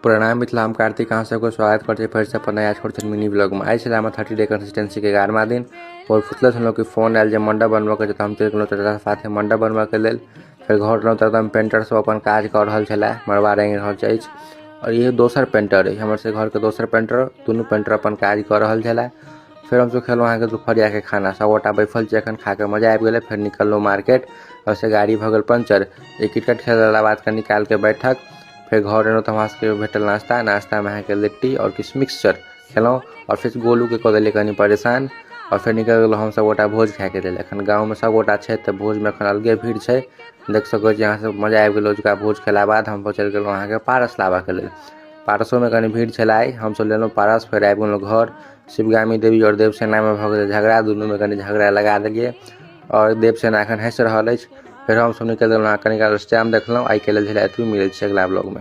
प्रणाम मिथिला, हम कार्तिक अहाँ सबके स्वागत करैत छी फेरसँ अपन नया छोट छोट मिनी ब्लॉगमे। आइ छलै हमर 30 डे कंसिस्टेंसीके 11वां दिन और सुतले छलहुँ कि फोन आयल जे मंडप बनबऽके छै, तऽ हम चलि गेलहुँ चाचा साथे मंडप बनबऽके लेल। फेर घर एलहुँ तऽ एकदम पेंटर सब अपन काज कऽ रहल छलै, मड़बा रङ्गि रहल अछि और इहो दोसर पेंटर अछि हमर सबके घरके दोसर पेंटर। दुनू पेंटर अपन काज कऽ रहल छलै। फेर हमसब खेलहुँ अहाँके दुपहरियाके खाना, सब गोटा बैसल छी एखन, खाके मजा आबि गेलै। फेर निकललहुँ मार्केट और से गाड़ी भऽ गेल पंचर। एक क्रिकेट खेलला बाद कनी कालके बैठक, फेर घर एलहुँ तऽ हमरा सबके भेटल नाश्ता। नाश्तामे अहाँके लिट्टी आओर किछु मिक्सचर खेलहुँ और फेर गोलूके कऽ देलियै कनि परेशान और फेर निकलि गेलहुँ हमसब गोटा भोज खाइके लेल। एखन गाँवमे सब गोटा छै तऽ भोजमे एखन अलगे भीड़ छै, देख सकै छी अहाँ सब। मजा आबि गेल ओजुका भोज खेला बाद। हम चलि गेलहुँ अहाँके पारस लाबऽके लेल। पारसोमे कनि भीड़ छलै, हमसब लेलहुँ पारस, फेर आबि गेलहुँ घर। शिवगामी देवी आओर देवसेनामे भऽ गेलै झगड़ा, दुनूमे कनि झगड़ा लगा देलियै आओर देवसेना एखन हँसि रहल अछि। फेर हमसब निकलि गेलहुँ, कनि काल स्टैम्प देखलहुँ। आइके लेल छलै एतबी, मिलै छै अगिला ब्लॉगमे।